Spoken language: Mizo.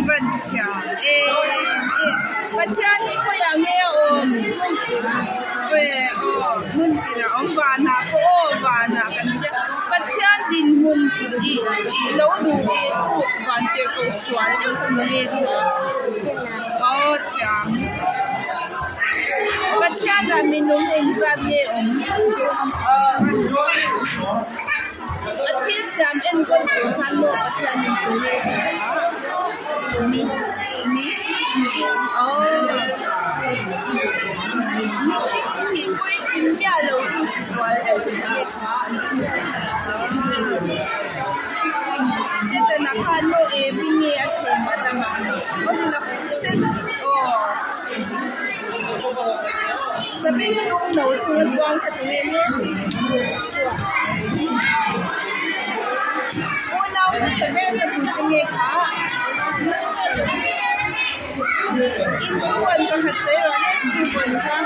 van thiam em em Pathian hi khawiah nge a awm aw hmun tinah a awm vanah pawh aw vanah kan hria Pathian dinhmun ih lo duh ve tu van tirhkoh sual deuh kha ni nge aw thiam Pathianah minung engzat nge awm. A thil siam enkawl tur khan maw Pathian in tu nge tih kha mi mi aw mihring thih pawhin in miah lo tu sual deuh tu nge kha an ti Setana khan maw Evi nge a thlem a dang a aw ni lo se aw sabengtung no chunga chuang kha ti nge nia. Unau hmasa ber ka tih te nge kha in tuan pakhat sawi rawh le tuan kha.